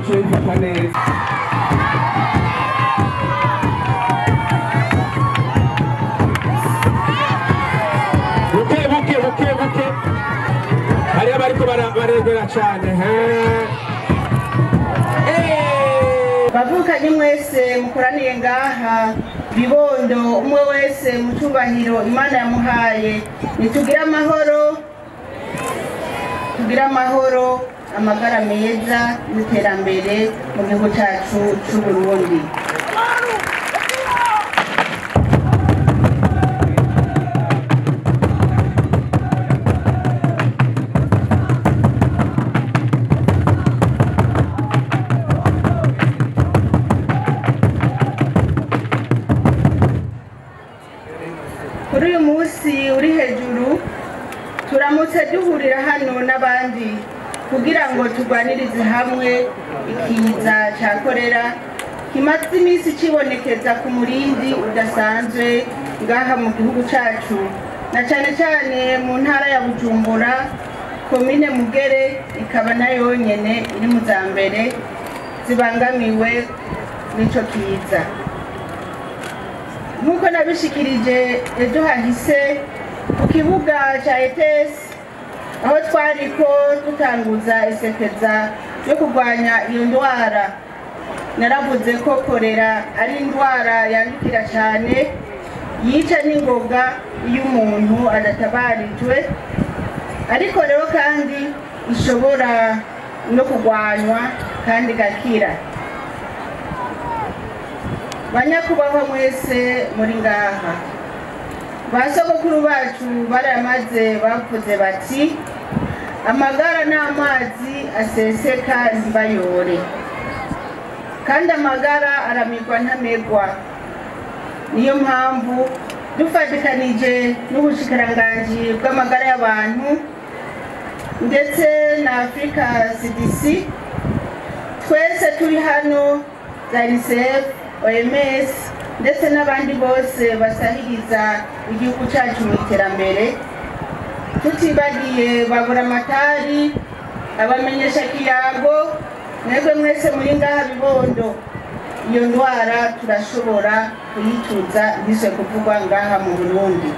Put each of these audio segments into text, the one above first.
Uce bifata neza. Buke buke buke buke, hariyo abariko baregera cane. Bavukanye mwese mukoraniye ngaha, bibondo umwe wese mu cyubahiro Imana yamuhaye, nitugire amahoro, tugire amahoro, amagara meza n'iterambere mu gihugu cyacu cy'u Burundi. Kuri uyu munsi uri hejuru turamutse duhurira hano n'abandi kugira ngo turwanirize hamwe ikiza cya korera kimaze iminsi kibonekeza ku murindi udasanzwe ngaha mu gihugu cyacu, na cyane cyane mu ntara ya Bujumbura, komine Mugere ikaba nayo nyene iri mu za mbere zibangamiwe n'ico kiza. Nk'uko nabishikirije ejo hahise ku kibuga cya ETS, aho twariko dutanguza isekeza yo kurwanya iyo ndwara, naravuze ko korera ari indwara yandukira cyane, yica n'ingoga iyo umuntu adatabarijwe, ariko rero kandi ishobora no kurwanywa kandi igakira. Banyakubahwa mwese muri ngaha, ba sogokuru bacu baramaze bavuze bati amagara n'amazi aseseka ntibayore, kandi amagara aramirwa ntamegwa. Niyo mpamvu dufatikanije n'ubushikiranganji bw'amagara y'abantu ndetse na Africa CDC, twese turi hano za UNICEF, OMS ndetse n'abandi bose basahiriza igihugu cyacu mu iterambere, tutibagiye baburamatari, abamenyesha kiyago, mwebwe mwese muri ngaha bibondo, iyo ndwara turashobora kuyituza ntise kuvugwa ngaha mu Burundi.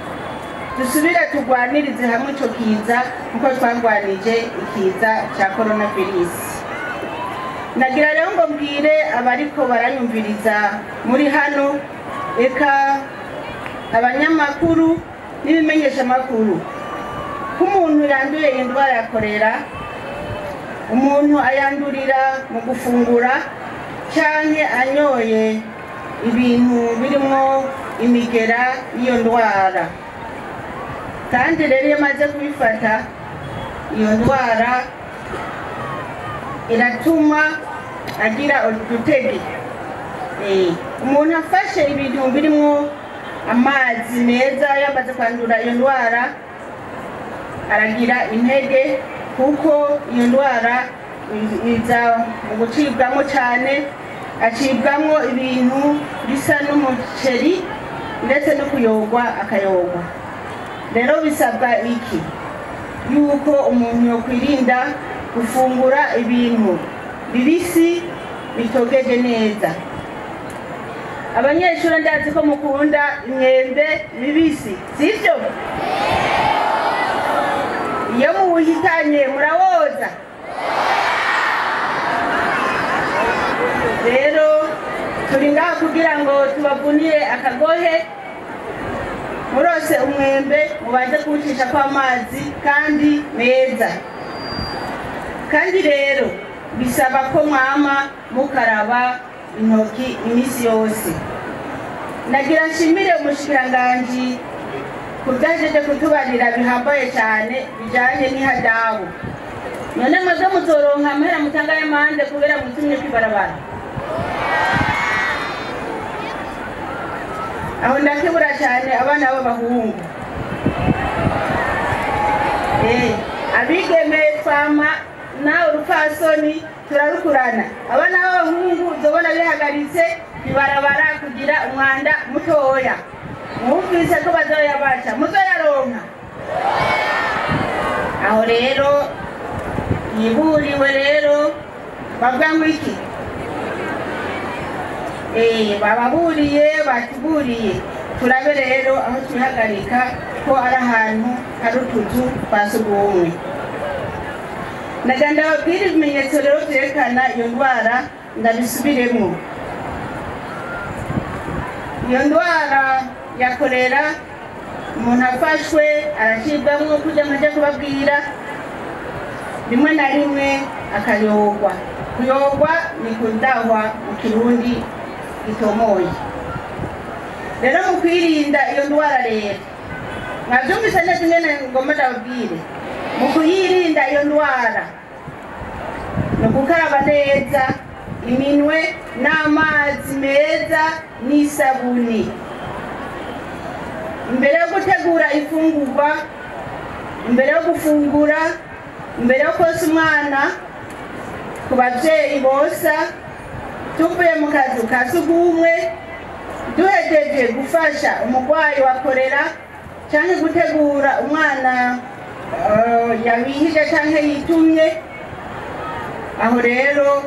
Dusubire turwanirize hamwe ico kiza nkuko twarwanije ikiza cya coronavirus. Nagira rero ngo mbwire abariko baranyumviriza muri hano, eka abanyamakuru n'ibimenyesha makuru, ko umuntu yanduye indwara ya korera, umuntu ayandurira mu gufungura canke anyoye ibintu birimo imigera y'iyo ndwara. Kandi rero iyo amaze kubifata, iyo ndwara iratuma agira udutege. Umuntu afashe ibintu birimo amazi meza yamaze kwandura iyo ndwara aragira intege, kuko iyo ndwara iza mu gucibwamo cyane, acibwamo ibintu bisa n'umuceri ndetse no kuyogwa akayogwa. Rero bisabwa iki? Yuko umuntu yokwirinda gufungura ibintu bibisi bitogeje neza. Abanyeshuri ndazi ko mukunda imyembe mibisi, sivyo? Iyo muwuhitanye murawoza. Rero turi ngaha kugira ngo tubavunire akagohe, murose umwembe mubanze kuwucisha kw'amazi kandi meza. Kandi rero bisaba ko mwama mukaraba intoki iminsi yose. Nagira nshimire umushikiranganji kubyajeje kutubarira bihambaye cyane bijanye n'ihadabu. None mwebwe muzoronka amahera mutanga y'amande kubera mutumye kwibarabara. Aho ndakebura cyane abana b'abahungu. Abigeme twama nawe urupfasoni turarukurana. Abana b'abahungu uzobona bihagaritse ibarabara kugira umwanda mutoya. Mwumvise ko bazoyabaca, muzoyaronka. Aho rero yiburiwe rero Bavuga ngo iki? Bababuriye, batuburiye. Turabe rero aho twihagarika ko ari ahantu hari utuzu twa sugumwe. Nagira ndababwire ibimenyetso rero vyerekana iyo ndwara, ndabisubiremo. Iyo ndwara ya korera, umuntu afashwe aracibwamwo kurya nkaja kubabwira, rimwe na rimwe akayogwa. Kuyogwa ni kudahwa mu Kirundi gitomoye. Rero mu kwirinda iyo ndwara rero, mwavyumvise neza ingene ngomba ndababwire. Mu kuyirinda iyo ndwara ni ugukaraba neza iminwe n'amazi meza n'isabuni. Imbere yo gutegura ifungurwa, imbere yo gufungura, imbere yo konsa umwana, ku bavyeyi bosa, tuvuye mu kazu ka sugumwe, duhejeje gufasha umurwayi wa korera canke gutegura umwana yabihije canke yitumye, aho rero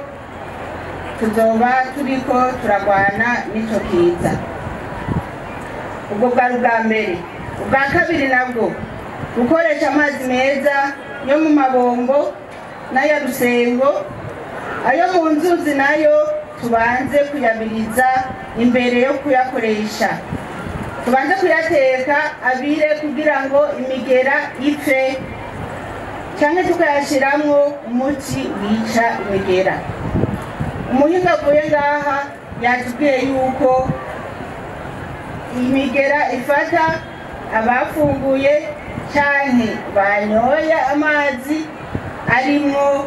tuzoba turiko turagwana n'ico kiza. Ubwo bwari ubwa mbere. Ubwa kabiri nabwo, gukoresha amazi meza yo mu mabombo n'aya rusengo, ayo mu nzuzi nayo tubanze kuyabiriza imbere yo kuyakoresha. Tubanze kuyateka abire kugira ngo imigera ipfe, canke tukayashiramwo umuti wica imigera. Umuhinga avuye ngaha yatubwiye yuko imigera ifata abafunguye canke banyoye amazi arimwo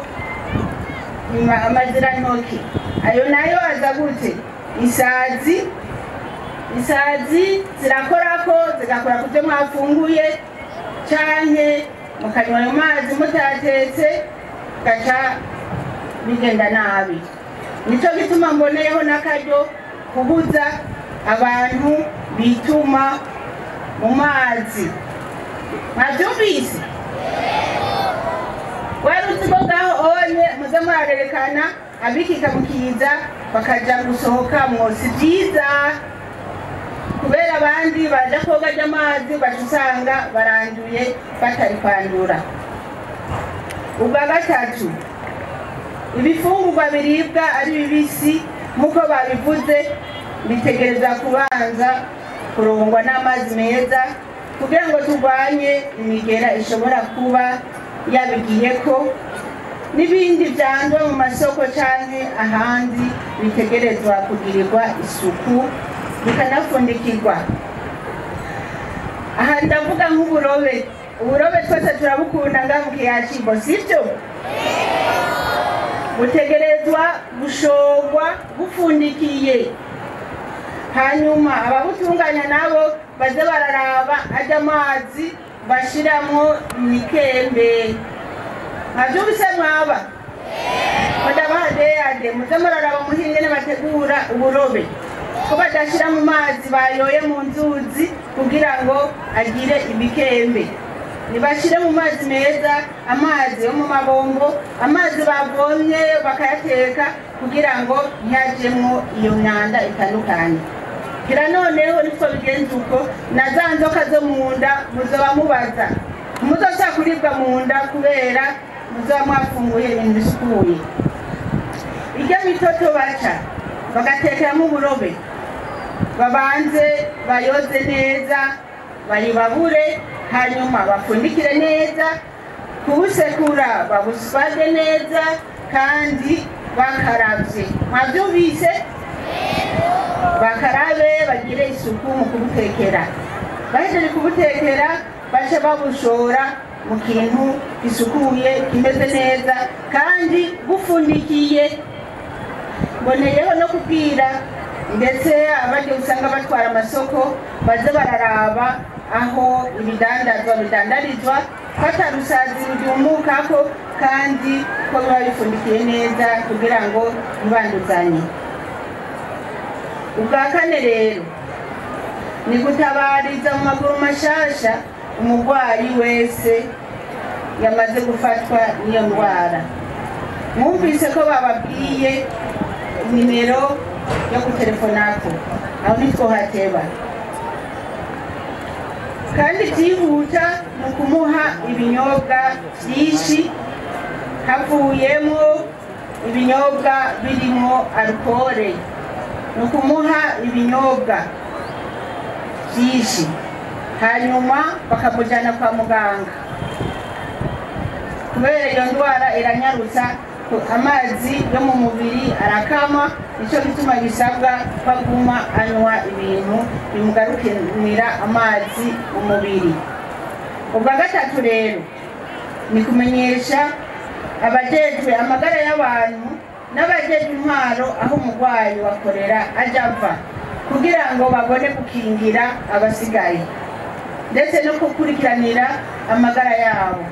amazirantoki. Ayo nayo aza gute? Isazi. Isazi zirakorako, zigakora kuvyo mwafunguye canke mukanywa ayo mazi mutatetse, gaca bigenda nabi. Nico gituma mboneyeho n'akaryo kubuza abantu bituma mu mazi. Mwavyumvise? Wari uzi ko ngaho onye muze murarerekana abikika mukiza bakaja gusohokamwo, si vyiza kubera abandi baja koga amazi ugaca usanga baranduye batari kwandura. Ubwa gatatu, ibifungurwa biribwa ari bibisi nk'uko babivuze bitegereza kubanza kurongwa n'amazi meza kugira ngo turwanye imigera ishobora kuba yabigiyeko, n'ibindi vyandwa mu masoko canke ahandi bitegerezwa kugirirwa isuku bikanafundikirwa. Aha ndavuga nk'uburobe. Uburobe twese turabukunda ngaha mu Kiyacimbo, sivyo? Butegerezwa gushorwa bufundikiye, hanyuma ababutunganya nabo baze bararaba ajya amazi bashiramwo imikembe. Mwavyumvise mwaba? Mudabahadeyade muze muraraba muhingene bategura uburobe, ko badashira mu mazi bayoye mu nzuzi kugira ngo agire imikembe. Nibashire mu mazi meza, amazi yo mu mabombo, amazi bavomye bakayateka kugira ngo ntihajemwo iyo myanda itandukanye. Kira noneho niko bigenza uko, na za nzoka zo mu nda muzoba mubaza, muzoca kuribwa mu nda kubera muzoba mwafunguye ibintu bisukuye. Irya mitoto baca bagatekeramo uburobe, babanze bayoze neza, bayibabure, hanyuma bapfundikire neza, kubusekura babuswage neza kandi bakaravye. Mwavyumvise? Bakarabe bagire isuku mu kubutekera. Bahejeje kubutekera bace babushora mu kintu gisukuye kimeze neza kandi bufundikiye. Mboneyeho no kubwira ndetse abagiye usanga batwara amasoko baze bararaba aho ibidandazwa bidandarizwa, batarusazi rudumukako kandi ko biba bifundikiye neza kugira ngo ntibanduzanye. Ubwa kane rero ni gutabariza mu maguru mashasha umurwayi wese yamaze gufatwa n'iyo ndwara. Mwumvise ko bababwiye nimero yo gutelefonako, aho ntitwohateba. Kandi byihuta mu kumuha ibinyobwa byinshi havuyemo ibinyobwa birimo alukore, ni ukumuha ibinyobwa byinshi hanyuma bakamujyana kwa muganga, kubera iyo ndwara iranyarutsa, amazi yo mu mubiri arakama. Nicyo gituma bisabwa ko aguma anywa ibintu bimugarukanira amazi mu mubiri. Ubwa gatatu rero ni kumenyesha abajejwe amagara y'abantu n'abajejwe intwaro aho umurwayi wa korera aja ava, kugira ngo babone gukingira abasigaye ndetse no gukurikiranira amagara yabo.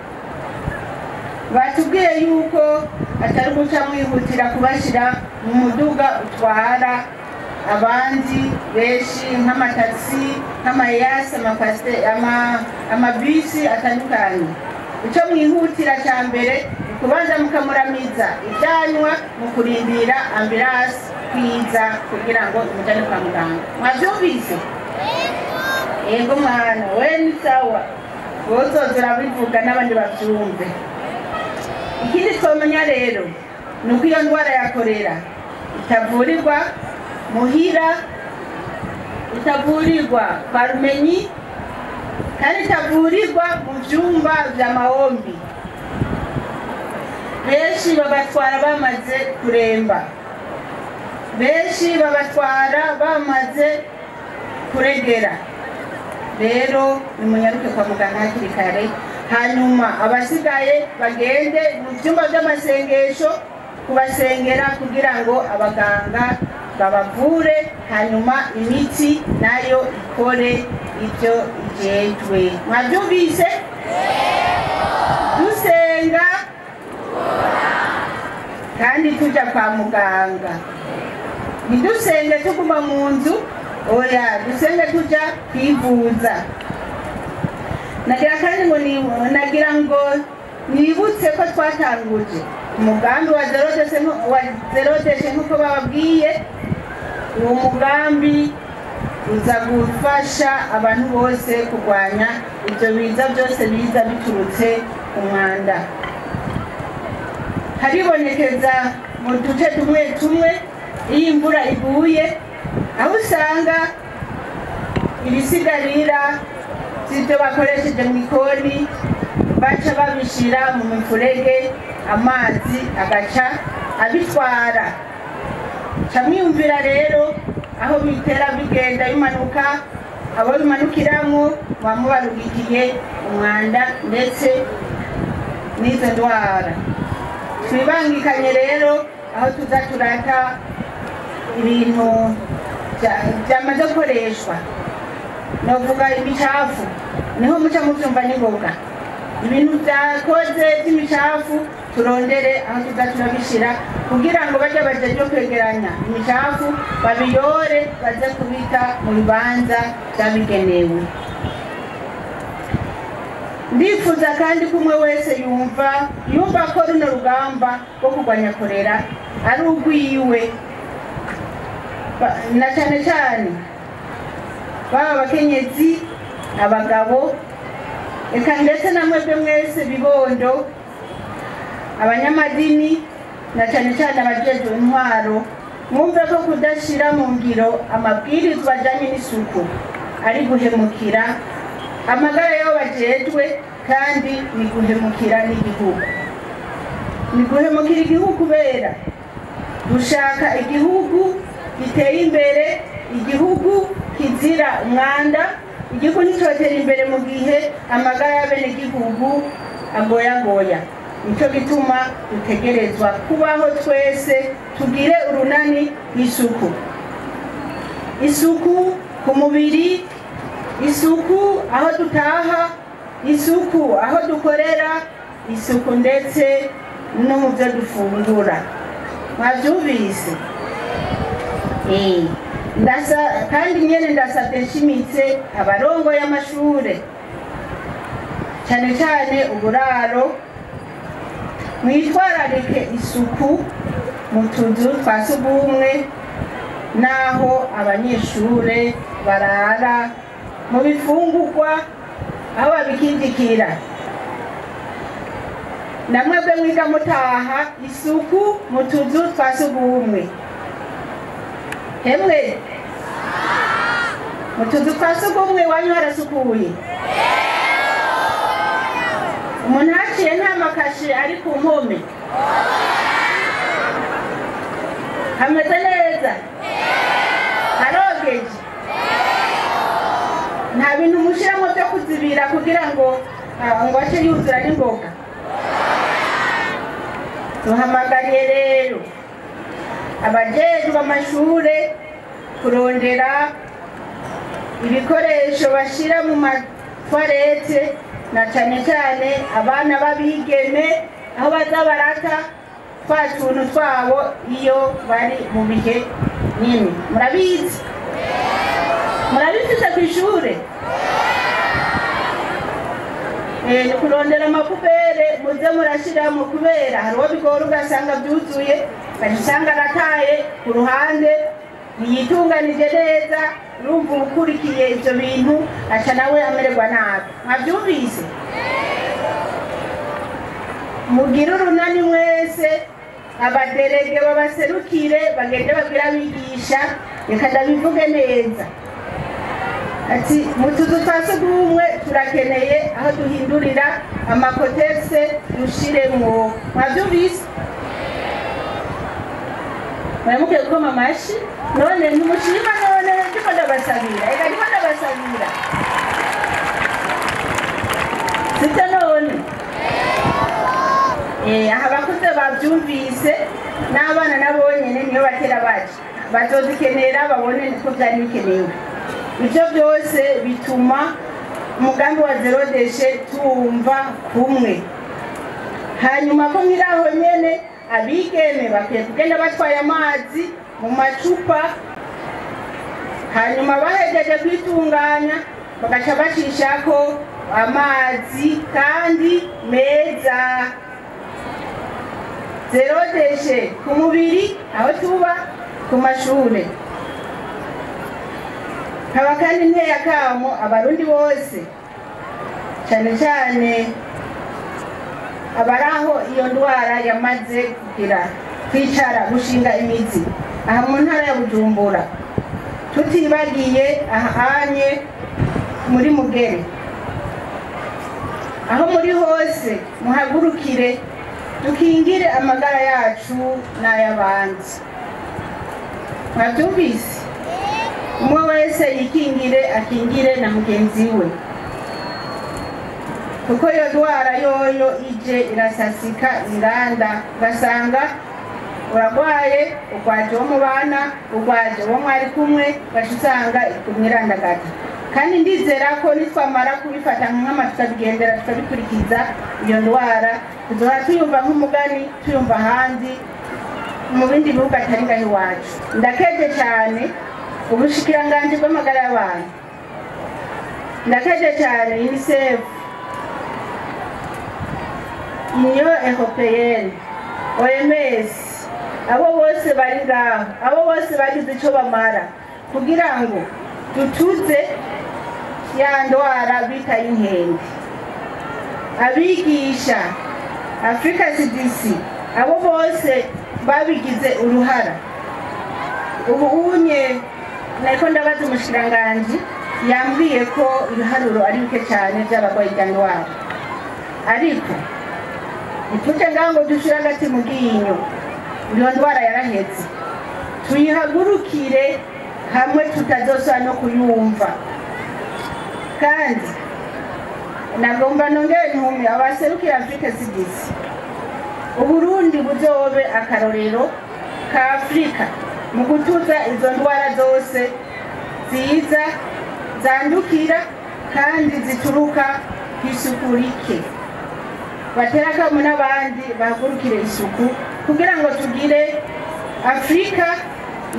Batubwiye yuko atari guca mwihutira kubashira mu muduga utwara abandi benshi nk'amatagisi, nk'amayasi, amabisi atandukanye. Icyo mwihutira cya mbere ni kubanza mukamuramiza ibyanywa mu kurindira ambulance kwiza kugira ngo imujyane kwa muganga. Mwabyumvise? Yego mwana we ni sawa, wozoza urabivuga n'abandi babyumve. Ikindi twamenya rero ni uko iyo ndwara ya korera itavurirwa muhira, itavurirwa kwa rumenyi, kandi itavurirwa mu byumba vya maombi. Benshi babatwara bamaze kuremba, benshi babatwara bamaze kuregera. Rero nimunyaruke kwa muganga hakiri kare, hanyuma abasigaye bagende mu byumba by'amasengesho kubasengera kugira ngo abaganga babavure, hanyuma imiti nayo ikore ibyo ijejwe. Mwabyumvise? Dusenga kandi tuja kwa muganga. Ntidusenge tuguma mu nzu, oya, dusenge tuja kwivuza. Nagira kandi ngo nagira ngo nibutse ko twatanguje umugambi wa zero deshe nkuko bababwiye. Uwo mugambi uza gufasha abantu bose kurwanya ibyo biza byose biza biturutse ku mwanda. Haribonekeza mu duce tumwe tumwe iyo imvura iguye, aho usanga ibisigarira by'ibyo bakoresheje mu ikoni baca babishira mu mifurege, amazi agaca abitwara. Camwiyumvira rero aho bitera bigenda bimanuka, abo bimanukiramo bamubarugikiye umwanda ndetse n'izo ndwara. Twibangikanye rero aho tuza turata ibintu byamaze gukoreshwa, novuga imicafu, niho muca muvyumva n'ingoga. Ibintu byakoze by'imicafu turondere aho tuza turabishira kugira ngo bajye bajejwe kwegeranya imicafu babiyore baze kubita mu bibanza byabigenewe. Ndifuza kandi ko umwe wese yumva ko runo rugamba rwo kurwanya korera ari urwiwe, na cyane cyane baba abakenyezi, abagabo, eka ndetse na mwebwe mwese bibondo, abanyamadini na cyane cyane abajejwe intwaro, mwumve ko kudashira mu ngiro amabwirizwa ajanye n'isuku ari guhemukira amagara y'abo bajejwe, kandi ni guhemukira n'igihugu. Ni guhemukira igihugu kubera dushaka igihugu giteye imbere, igihugu kizira umwanda. Igihugu nticotera imbere mu gihe amagara y'abenegihugu agoyagoya. Nico gituma dutegerezwa kubaho twese tugire urunani rw'isuku. Isuku ku mubiri, isuku aho dutaha, isuku aho dukorera, isuku ndetse no mu byo dufungura. Mwabyumvise? Kandi nyene ndasabye nshimitse abarongo y'amashure, cyane cyane uburaro Mwitwararike isuku mu tuzu twa sugumwe n'aho abanyeshure barara, mu bifungurwa aho babikindikira. Namwebwe mwiga mutaha, isuku mu tuzu twa sugumwe. Hemwe, mu tuzu twa sugumwe iwanyu harasukuye? Umuntu haciye nta makashe ari ku mpome? Hameze neza, harogeje, nta bintu mushyiramo byo kuzibira kugira ngo ace yuzura n'ingoga. Duhamagariye rero abajejwe amashure kurondera ibikoresho bashira mu matwarete, na cane cane abana b'abigeme aho baza barata twa tuntu twabo iyo bari mu bihe nyine. Murabizi, murabifise kw'ishure. Ni kurondera amapubere muze murashiramo, kubera hari uwo bigora ugasanga byuzuye, ugaca usanga arataye ku ruhande, ntiyitunganije neza. Urumva ukurikiye ibyo bintu aca nawe amererwa nabi. Mwabyumvise? Mugire urunani mwese, abaderege babaserukire, bagende babwire abigisha. Reka ndabivuge neza, ati mu tuzu twa sugumwe turakeneye aho duhindurira amakotegisi dushiremwo. Mwabyumvise? Muramuke gukoma amashi. None ntimushima? None ndiko ndabasabira, eka ndiko ndabasabira, sibyo? None aha abakuze babyumvise, n'abana nabo nyene niyo batera baje bazozikenera, babone niko byari bikenewe. Ibyo byose bituma umugambi wa zéro déchet tuwumva kumwe. Hanyuma ko nkiraho nyene, abigeme bakwiye kugenda batwaye amazi mu macupa, hanyuma bahejeje kwitunganya bagaca bacishako amazi kandi meza. Zéro déchet ku mubiri, aho tuba, ku mashure. Haba kandi nteye akamo abarundi bose, cyane cyane abari aho iyo ndwara yamaze kugira kwicara, gushinga imizi, aha mu ntara ya Bujumbura, tutibagiye ahanye muri Mugere. Aho muri hose muhagurukire dukingire amagara yacu n'ay'abandi. Mwabyumvise? Umwe wese yikingire, akingire na mugenzi we, kuko iyo ndwara yoyo ije irasasika inganda, ugasanga uragwaye, urwaje uwo mubana, urwaje uwo mwari kumwe, ugaca usanga ikumwirandagata. Kandi ndizera ko nitwamara kubifata nk'ama, tukabigendera, tukabikurikiza, iyo ndwara tuzohora tuyumva nk'umugani, tuyumva ahandi mu bindi bihugu atari ngaho iwacu. Ndakeje cyane ubushikiranganji bw'amagara y'abantu, ndakeje cyane UNICEF, Union Européenne, OMS, abo bose bari ngaho, abo bose bagize icyo bamara kugira ngo dutuze ya ndwara bita y'inkende. Abigisha, Africa CDC, abo bose babigize uruhara. Ubu unye nariko ndabaza umushikiranganji, yambwiye ko ibiharuro ari bike cyane by'abarwayi irya ndwara, ariko ntituje ngaho ngo dushire agati mu ryinyo. Iyo ndwara yarahetse, tuyihagurukire hamwe tutazosubira no kuyumva. Kandi nagomba nongere ntume abaserukira Africa CDC, Uburundi buzobe akarorero ka Afrika mu gutuza izo ndwara zose ziza zandukira kandi zituruka ku isuku rike. Batera akamo n'abandi bahagurukire isuku kugira ngo tugire Afrika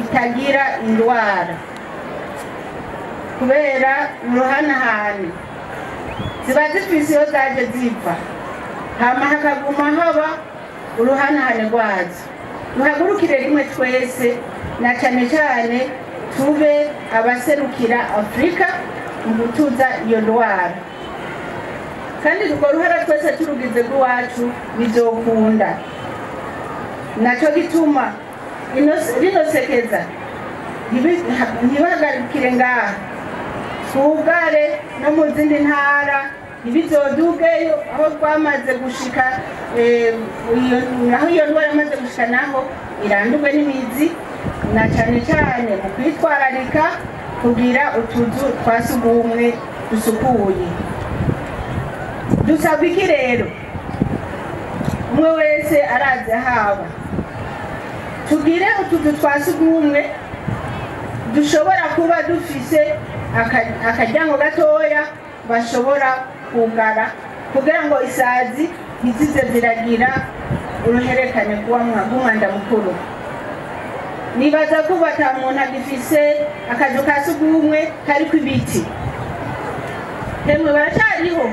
itagira indwara, kubera uruhanahane ziba zifise iyo zaje ziva, hama hakaguma haba uruhanahane rwazo. Duhagurukire rimwe twese, na cyane cyane tube abaserukira Afurika mu gutuza iyo ndwara. Kandi urwo ruhara twese turugize rw'iwacu bizokunda. Nacyo gituma rino sekeza ntibahagarikire ngaha, twugare no mu zindi ntara, ntibizodugeyo aho rwamaze gushika, aho iyo ndwara yamaze gushika naho irandurwe n'imizi, na cyane cyane mu kwitwararika kugira utuzu twa sugumwe dusukuye. Dusabwa iki rero? Umwe wese arazi haba tugire utuzu twa sugumwe dushobora kuba dufise akaryango gatoya bashobora kugara kugira ngo isazi ntizize ziragira uruhererekane rw'umwanda mukuru. Nibaza ko ata muntu agifise akazu ka sugumwe kariko ibiti. Hemwe baracariho?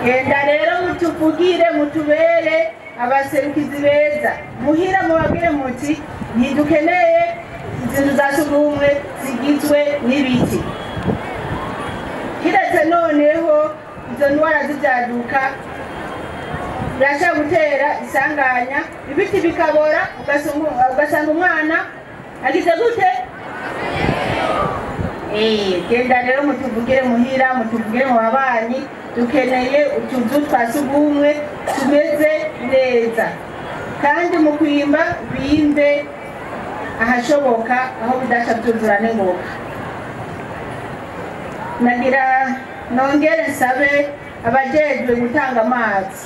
Genda rero mutuvugire, mutubere abaserukizi beza. Muhira mubabwire muti ntidukeneye izi nzu za sugumwe zigizwe n'ibiti. Kiretse noneho izo ndwara zivyaduka birashobora gutera isanganya, ibiti bikabora, ugasanga umwana agize gute? Genda rero mutuvugire muhira, mutuvugire mu babanyi, dukeneye utuzu twa sugumwe tumeze neza. Kandi mu kwimba bimbe ahashoboka aho bidaca byuzura n'ingoga. Nagira nongere nsabe abajejwe gutanga amazi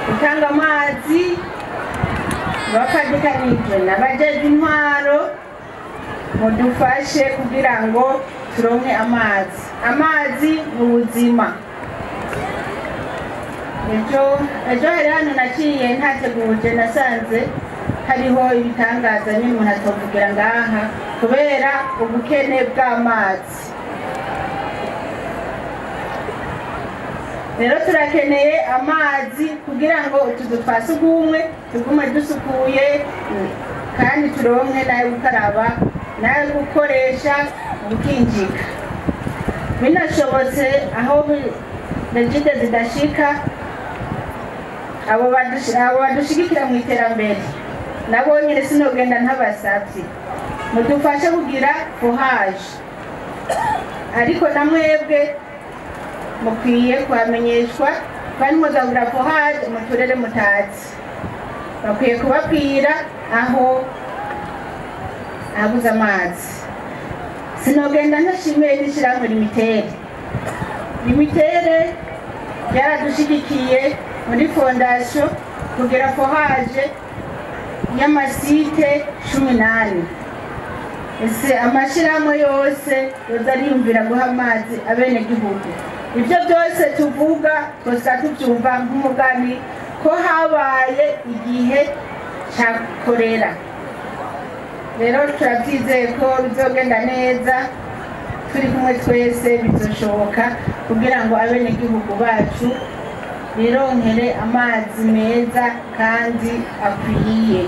gutanga amazi bafatikanijwe n'abajejwe intwaro, mudufashe kugira ngo turonke amazi. Amazi mu buzima. Ejo hari hano naciye ntateguje, nasanze hariho ibitangaza n'umuntu atovugira ngaha kubera ubukene bw'amazi. Rero turakeneye amazi kugira ngo utuzu twa sugumwe tugume dusukuye, kandi turonke n'ayo gukaraba n'ayo gukoresha gukinjika. Binashobotse aho regide zidashika, abo badushigikira mu iterambere nabo nyine sinogenda ntabasabye, mudufashe kugira fohaje. Ariko namwebwe mukwiye kuhamenyeshwa, kandi muzagura fohaje mu turere mutazi. Bakwiye kubabwira aho ahabuze amazi. Sinogenda ntashimiye n'ishyirahamwe Limitere. Limitere yaradushigikiye muri fondasiyo kugira fohaje y'amasite 18. Ese amashyirahamwe yose yoza ariyumvira guha amazi abenegihugu. Ibyo byose tuvuga twose tubyumva nk'umugani ko habaye igihe cya korera. Rero turabyizeye ko bizogenda neza, turi kumwe twese bizoshoboka kugira ngo abenegihugu bacu bironkere amazi meza kandi akwiye.